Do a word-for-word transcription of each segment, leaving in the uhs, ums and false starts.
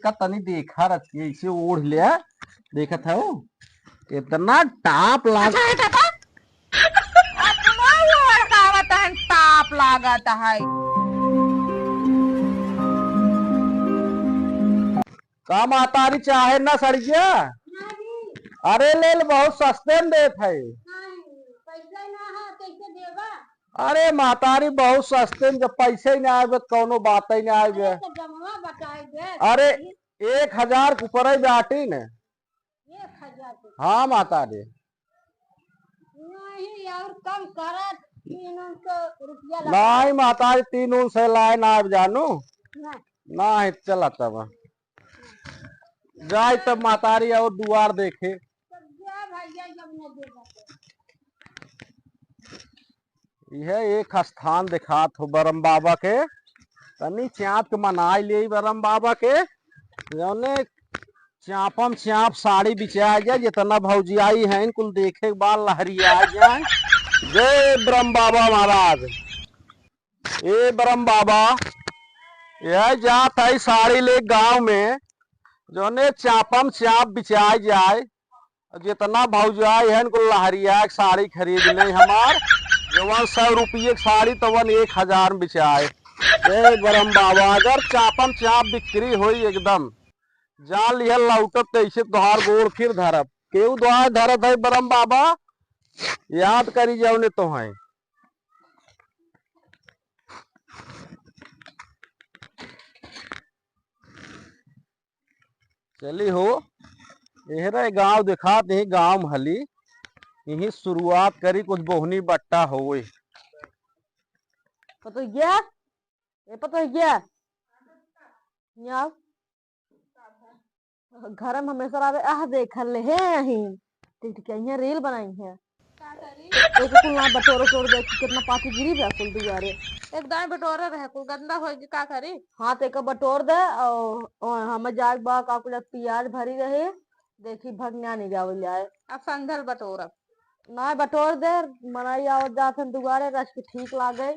का तनी देखा रखिए, इसे ओढ़ ले। देखत है वो, इतना टाप लाग अच्छा है, काका। अपनो ओढ़ का आवत है, टाप लागत है। का महतारी चाहे ना सड़िया? अरे ले ले, बहुत सस्ते में देत है। पैसा ना है, कैसे देबा? अरे महतारी, बहुत सस्ते में, जब पैसे ही ना आवे तो कौनो बात ही ना आवे। अरे तो जमवा बताई दे। अरे एक हजार के ऊपर ही बाटी ने। एक हजार के? हाँ महतारी। नहीं, और कम करा, तीन सौ रुपया लगा। नहीं महतारी, तीन उन से लाए ना आवे जानू। नहीं। नहीं, चला तब। जाए तब महतारी और दुआर देखे। तब जा भैया, जब न देबा तो। यह एक स्थान दिखात हो बरम बाबा के, तनी चाँप के मनाई ले बरम बाबा के, जौने चाँपम चाँप साड़ी बिचाए जाए, जितना भौजियाई हैं, कुल देखे के बाद लहरिया जाए। जय बरम बाबा महाराज। ए बरम बाबा, यह जात है साड़ी ले गांव में, जौने चाँपम चाँप बिचाए जाए, जितना भौजाई है, इनको लहरिया के साड़ी खरीद ले हमार, जवन सौ रुपये की साड़ी, तवन एक हजार में बिचाए। ए बरम बाबा, अगर चाँपम चाँप बिक्री होई एकदम, जान लिहल लौटत तैसे तोहार गोड़ फिर धरब। केहू दुआर धरत है बरम बाबा, याद करी जाओ ने तो है। चली हो, एहरे गांव देखात, यही गांव में हली, यही शुरुआत करी, कुछ बोहनी बट्टा होए। पतोहिया, ए पतोहिया, यहाँ आओ। घर में हमेशा रहे, आह, देखल ले हे अहीं। टिकटिकिया यहाँ reel बनाई है। का करी? एक कुल ना बटोर उटोर दे कि कितना पाती गिरी बा कुल दुआरे। एक दाएं बटोरे रहे, कुल गंदा होई कि का करी? हाँ, तो एक बटोर दे और, और हमें जाए बा का कुल प्याज भरी रहे, देखी भगना नहीं जावल जाए। अब संझल बटोरब। ना बटोर दे, मनई आवत जात हन दुआरे, रच के ठीक लागे।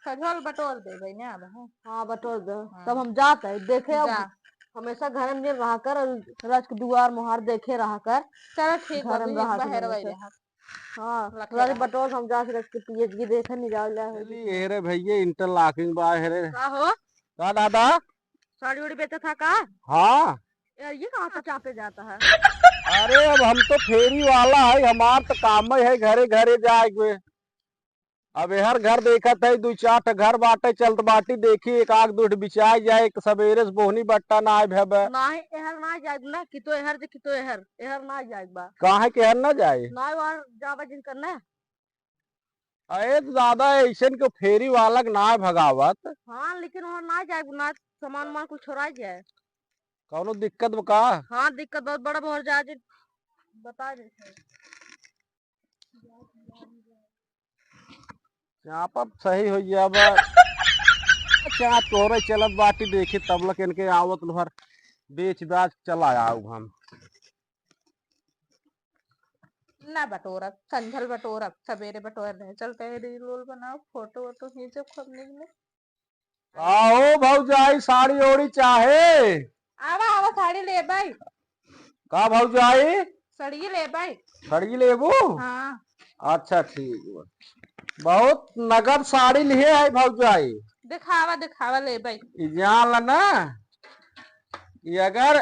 सजल बटोर देबै ने अब, हाँ। हाँ, बटोर दे। हाँ। तब हम जात है, देखे अब जा। हमेशा घर में रहा कर और रच के दुआर मोहार देखे रहा कर। चलो ठीक बा, घर में रहा कर बहरवै हमेशा। रहा। हाँ, लखे रच रहा। बटोर हम जात रच के पियज की देखे नहीं जाओ ले। चली, ए रे भैया, interlocking बा, ए रे। का हो? का दादा? साड़ी उड़ी बेचत है का? हाँ। यार, ये कहाँ से चापे जाता है? अरे, अब हम तो फेरी वाला है, हमार तो काम ही है घरे घरे जाए के। अब एहर घर देखत है, दुई चार ठे घर बाटे, चलत बाटी, देखी एक आग दुई ठे बिचाई जाए, एक सबेरे से बोहनी बट्टा ना आए भे बे। नाही, एहर ना जाए ना, कि तो एहर जे, कि तो एहर, एहर ना जाए बा। काहे के एहर ना जाए? ना, वहाँ जाबा जिन करना। अरे तो दादा, ऐसन के फेरी वाला के ना भगावत। हाँ, लेकिन वहाँ ना जाए ना, सामान वामान कुछ छोड़ा जाए। कौनो दिक्कत बा का? हाँ, दिक्कत बहुत बड़ा, बहुत ज्यादा बता देते हैं। चाँप अब सही हो गया बा। चाँप तोहरे चलत बाटी, देखी तब लक इनके आवत लोहर बेच बाच चला आऊ हम। ना बटोरब, संझल बटोरब, सबेरे बटोर रहे। चलते हैं reel उल बनाओ, फोटो वोटो खींचो खूब निक निक। का हो भौजाई, साड़ी ओड़ी चाहे? आवा, आवा, साड़ी लेबै। का भौजाई? साड़ी लेबै। साड़ी लेबू? हाँ। अच्छा, ठीक बा। बहुत नगद साड़ी लिहे है भौजाई। दिखावा, दिखावा, लेबै। ई जान ला ना, ये अगर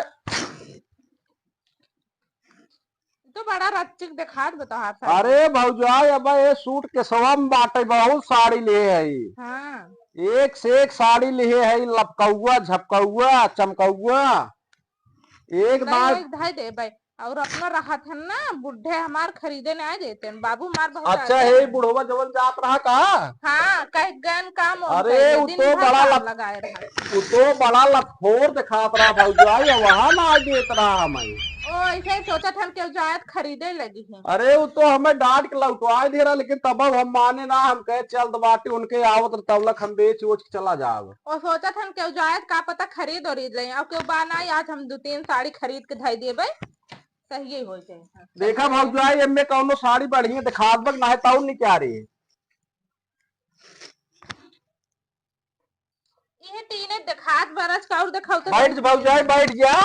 तो बड़ा रच्चिक देखात बा तोहार साड़ी। अरे भौजाई, अब ये सूट के सवा में बाटे, बहुत साड़ी लिहे है। हाँ। एक से एक साड़ी लिहे है, लपकौआ, झपकौआ, चमकौआ। एक नहीं, दार एक धाई देबै। और अपना रहत है ना, बुढ़े हमार खरीदे नहीं देते हैं। बाबू हमार बहुत अच्छा आते है, हैं। बुढ़वा जवन जात रहा का? हाँ, कह गन काम वाम अरे, कइले, उ दिन तो भर बड़ा काम लप-, लगाए रहा। उ तो बड़ा लतखोर देखात रहा भौजाई, वहाँ ना देत रहा हमें। ओ, ऐसे ही सोचत हन केहू जायत खरीदे लगी है। अरे, उ तो हमें डांट के लौटवाए दे रहा, लेकिन तब अब हम माने ना, हम कहे, "चल द बाटी, उनके आवत रह, तब लक हम बेच उच के चला जाब।" ओ, सोचत हन केहू जायत, का पता खरीद उरीद ले, और केहू बा ना, आज हम दो तीन साड़ी खरीद के धई देबे, सही हो जाए। देखा भौजाई, एमे कौनो साड़ी बढ़िया दिखात बा, ना है तौन निकारे। ये तीने देखात बरस का और देखाओ तो बैठ जा भौजाई, बैठ जा।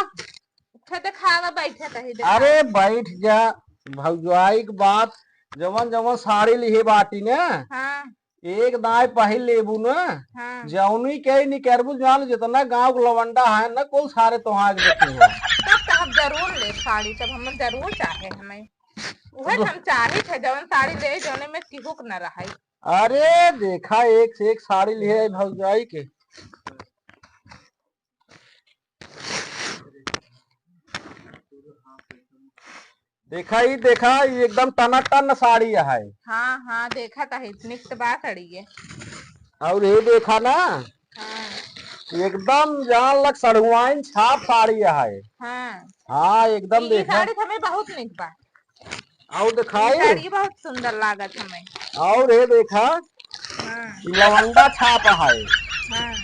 अच्छा देखावा, बैठे कहीं देखावा। अरे बैठ जा भौजाई के बात, जवन जवन साड़ी लिहे बाटी ने, हाँ। एक दाई पहिर लेबू न, हाँ। जौनी के निकरबू जान, जितना गाँव के लवंडा है न, कुल सारे तोहार के देखे हैं। तब तो हम जरूर ले साड़ी, तब हम जरूर चाहे हमें। उहे तो हम चाही थे, जवन साड़ी ले, जौने में किहुक न रहे। अरे देखा, एक से एक साड़ी लिहे है भौजाई के। देखा, ई देखा, ई एकदम टनाटन साड़ी है। हाँ, हाँ, देखा त है, निक त बा साड़ी ये। और ये देखा ना, हाँ। एकदम जान लग सढ़ुआइन छाप साड़ी है। हाँ। हाँ, एकदम ई देखा। साड़ी त हमें बहुत निक बा। और ई दिखाई। साड़ी बहुत सुंदर लागत हमें। और ये देखा, हाँ। ई लवंडा छाप है। हाँ।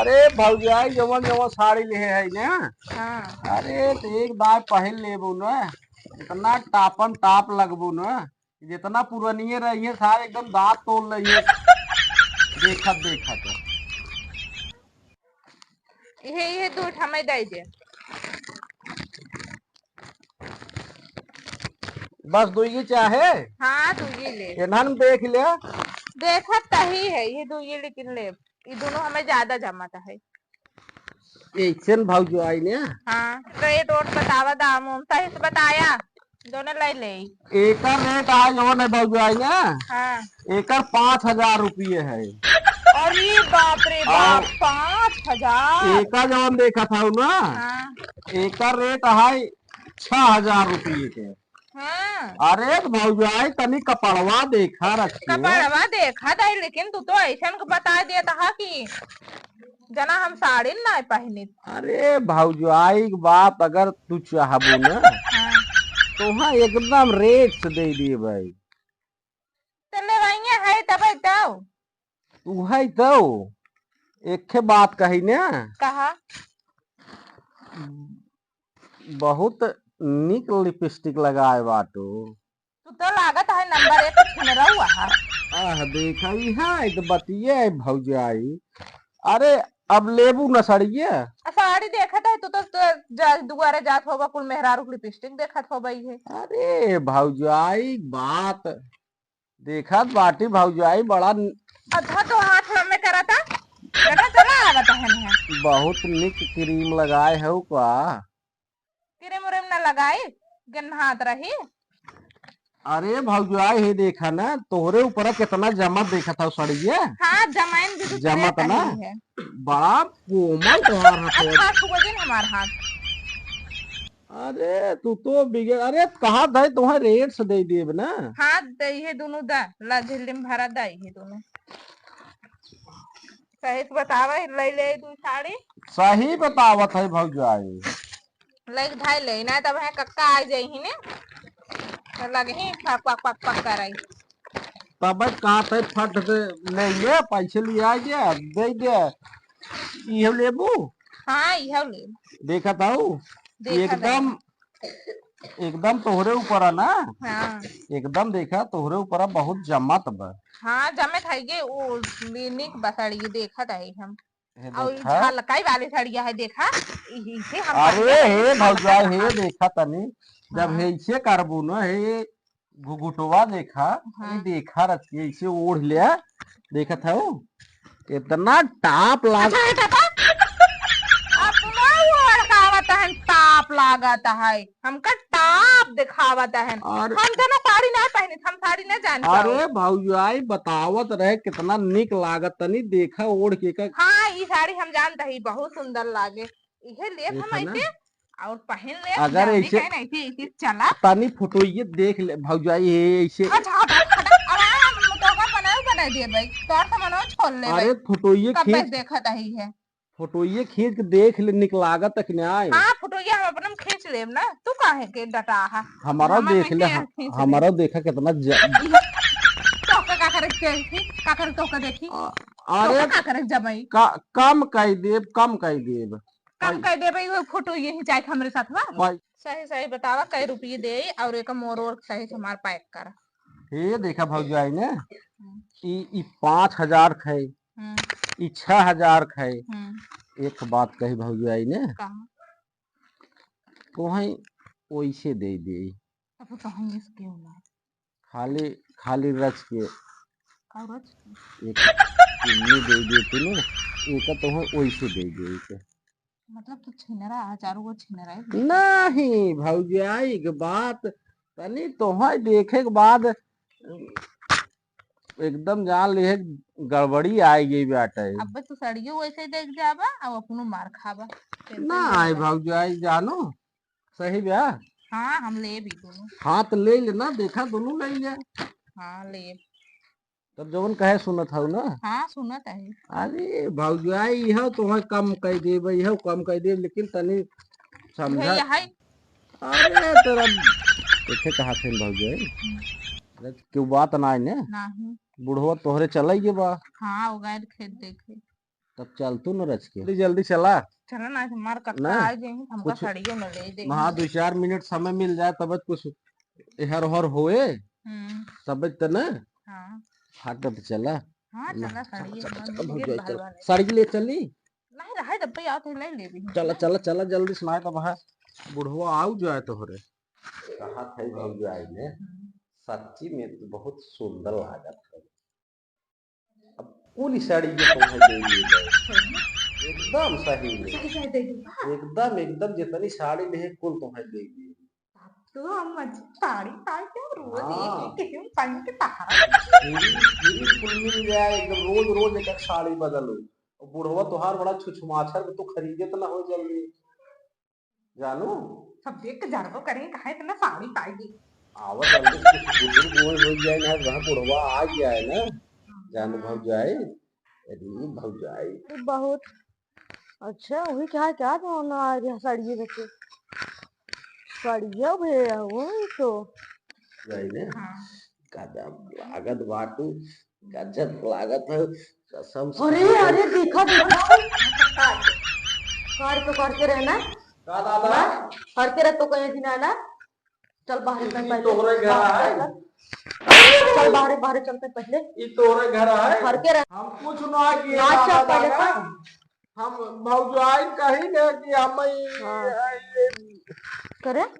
अरे भौजाई, जवन जवन साड़ी लिहे है ना, हाँ। अरे तो एक बार पहिर लेबू ना, इतना टापन टाप लगबू ना, जितना पुरनिये रहिए सारे एकदम दांत तोड़ लेइए। देखत देखत। इहे, इहे दू ठा मैं दे दे। बस दुइये चाहे? हाँ, दुइये ले। एनहन देख ले। देखत तही है, ये दुइये लेकिन ले। ये दोनों हमें ज्यादा जमत है। ऐसन भौजाई ने? हाँ, rate ओट बतावा, दाम उम सही से बताया, दोनों ले ले। एकर rate आ जवन है भौजाई ने? हाँ। एकर पाँच हजार रुपये है। अरे बाप रे बाप, और पाँच हजार? एकर जवन देखत हऊ ना? हाँ। एकर rate है छह हजार रुपये के। हाँ। अरे तो भौजाई तनी कपड़वा देखा रखिए। कपड़वा देखा दाई, लेकिन तू तो ऐसन के बता देत हा कि जना हम साड़ी ना पहिनित। अरे भौजाई के बात अगर तू चाहबू ना, हाँ। तो हाँ एकदम rate से दे दिए भाई। तो लेवाइए है तब तो। तू है तो एक ठे बात कही ना। कहा? बहुत निक lipstick लगाए बाटू। तू तो लागत है number एक छिनरौआ है। आह, देखा, ई है तो बतिये है भौजाई। अरे, अब लेबू न सड़िए? आ, साड़ी देखत है, तू तो, तो जा, दुआरे जात होबा, कुल मेहरारू के lipstick देखत होबा ही है। अरे, भौजाई, बात देखत बाटी भौजाई, बड़ा न- अच्छा, तो हाथ में करता, बेटा, चला आवत है नहीं। बहुत निक cream लगाए हो का? Cream उरेम न लगाई, गन्हात रही। अरे भौजाई, हे देखा ना, तोहरे ऊपर कितना जमत देखत हौ सड़िया। हाँ, जमाइन भी तो जमत ना। है। बड़ा कोमल तोहार हाथ है। अच्छा, छुआ दिन हमार हाथ। अरे, तू तो बिगड़, अरे, कहा दे, तुम्हें rate से दे देब ना। हाँ, दे, ये दोनों दा, ला झिल्ली में भरा दा, ये दोनों। सही से बतावा, ले ले तू साड़ी। सही बतावत है भौजाई। लइक धाई ले, ना तब है कक्का आ जाई ही ने, तो लगही पक, पक, पक, पक कराई। तब का ते फट से ले ये, पैसे लिया जे, दे दे। इहो लेबू? हाँ, इहो लेबू। देखत हऊ? देखत एकदम, हई। एकदम तोहरे ऊपर है ना? हाँ। एकदम देखा, तोहरे ऊपर बहुत जमत बा। हाँ, जमत है ये, वो निक बा साड़ी, ये देखत है हम। हे और देखा। झलकाई वाली सड़िया है, देखा, इही से हम अरे पहले हे झलकाई भौजाई, हे वाला। देखा तनी, जब हाँ। हे इसे करबू न, हे घुघुटवा देखा, हाँ। ये देखा रच के इसे ओढ़ ले, देखत हौ, इतना top लाग- अच्छा, हे दादा, अपना ओढ़ का आवत है, top लागत है। हमका top देखावत है। और हम जना साड़ी नहीं पहनित, हम साड़ी नहीं जानित। अरे भौजाई बतावत रहे कितना निक लागत, तनी देखा ओढ़ के का। हाँ, ई साड़ी हम जानत ही, बहुत सुंदर लागे। इहे लेत हम देखा ना। ऐसे और पहन लेत, अगर जल्दी ऐसे कहीं नहीं थी, ऐसे चला। तनी फोटो ये देख ले भौजाई, ये ऐसे। अच्छा, हट, हट, हट। अब हम तो का बनाऊ बनाई दिए भाई, तोर तो मनो छोड़ ले अरे भाई। फोटो ये कब खींच। देखत ही है। फोटोइये खींच के देख ले, निक लागत कि नाहीं। हाँ, फोटोइया हम अपने में खींच लेब ना, तू काहे के डटा हा? हमारा हमार देख ले, कैसे खींच ले? हमारा देखा कितना ज- तोहका का करे के देखी, का करे तोहका देखी? अ-, अरे तोहका का करे जमाई? का-, कम कई देब, कम कई देब। कम कई देब, वो फोटो यही जाए हमरे साथ बा। भाई। सही सही बतावा, कै रुपये दे और एक मोर ओर सही से हमार pack करा। हे देखा भौजाई ने, हम्म। ई, ई पाँच हजार खे। हम्म। ई छह हजार खाए। हम्म। एक बात कही भौजाई ने, कहा? तोहई ओइसे दे दे। अब तोहई इसके होला। खाली, खाली रच के। का रच के? एक चुन्नी दे दे तू ने, एक तोहई ओइसे दे दे एक। मतलब तू छिनरा, हजारों गो छिनरा है। नहीं, भौजाई के बात तनी तोहई देखे के बाद एकदम जान लिहे गड़बड़ी आइ गई बाटे। अब तू सड़ियो वैसे ही देख जाबा और अपनो मार खाबा। फिर ना तो ये आई बा। भौजाई जानो, सही बा। हाँ, हम ले भी दोनों। हाँ, तो ले ले ना, देखा दोनों ले ले। हाँ, ले। तब जवन कहे सुनत हऊ ना? हाँ, सुनत है। अरे भौजाई, इहो तोहे कम कह देब, इहो कम कह देब, लेकिन तनी समझा। भैया है। अरे तोरा देखे कहा थे भौजाई, हम्म। अरे क्यों बात ना आए ने? नहीं। बुढ़वा तोहरे चले गए बा। हाँ, वो गए खेत देखे। तब चल तू न रच के। जल्दी, जल्दी चला। चला ना, मार कट्टा ना, आ जाएंगे, हमका कुछ साड़ियों न ले दे। वहाँ दो चार मिनट समय मिल जाए, तब कुछ एहर ओहर होए, हम्म। तब त ना। हाँ। हट, अब चला। हाँ, ना, चला, चला, साड़ी चला, एकदम चला, भौजाई, चला। साड़ी ले चली। नहीं, रहे, डब्बे आओ तो ले ले भी। चला, चला, चला, जल्दी सुनाए तब है। बुढ़वा आउ जाए तोहरे। कहा था भौजाई ने, हम्म। सच्ची में तो बहुत सुंदर लागत है। अब कुल साड़ी ये तुम्हें दे दिए गए। सही में? एकदम सही में। सही, सही दे दूँ, हाँ। एकदम, एकदम जितनी साड़ी ले कुल तुम्हें दे दिए। तो हम मज-, साड़ी पाए क्या रोज हाँ। एक, एक, एक पहन के टहरा। पूरी, पूरी कुल मिल जाए, एकदम रोज, रोज एक, एक साड़ी बदलो। और बुढ़वा तोहार बड़ा छुछमाछर, तो खरीदे तो ना हो जल्दी। जानू? सब देख के जानबो करें, कहाँ इतना साड़ी पाएगी। आवा जल्दी से कुछ बुजुर्ग बोल हो जाए ना, वहाँ बुढ़वा आ गया है ना। जानू हाँ। भौजाई, अरे भौजाई। अरे बहुत अच्छा, वही क्या, क्या भावना आ गया साड़िये देखे। साड़िया भैया, वही तो। जाई ने? हाँ। गजब लागत बाटू, गजब लागत है, कसम से। अरे, अरे, देखा, देखा। कार के, कार के रहना। का दादा? हाँ? कार के रह तो कहीं भी ना ना। चल बाहर ई चल पहले। तोहरे घर बाहर है? चल। चल बाहर, बाहर चलते पहले। ई तोहरे घर है? घर के रह। हम कुछ ना किए ना, दादा, चल पहले दादा। चल। हम भौजाई कही ने कि हम ई, हाँ। ई, करे? हर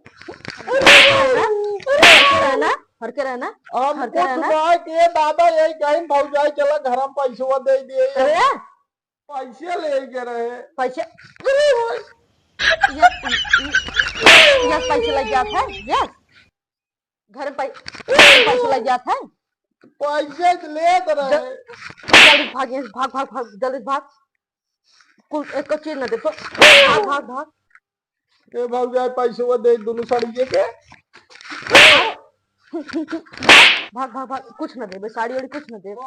के रहना, हर के रहना, हम हर के कुछ रहना। ना किए दादा, यही कहीं भौजाई चला घर में पैसवा दे दिए। अरे? पैसे ले के रहे। पैसे? अरे भाई। ये, ये, ये पैसे लग जात है, ये? घर में पै-, पैसे लग जात है? पैसे तो लेत रहे। जल-, जल्दी भाग यहाँ से, भाग, भाग, भाग, जल्दी भाग। कुल एक चीज न दे तो। भाग, भाग, भाग। ए भौजाई, पैसवा दे दुनू साड़िये के। भाग, भाग, भाग, कुछ न देबे, साड़ी वाड़ी कुछ न देबे।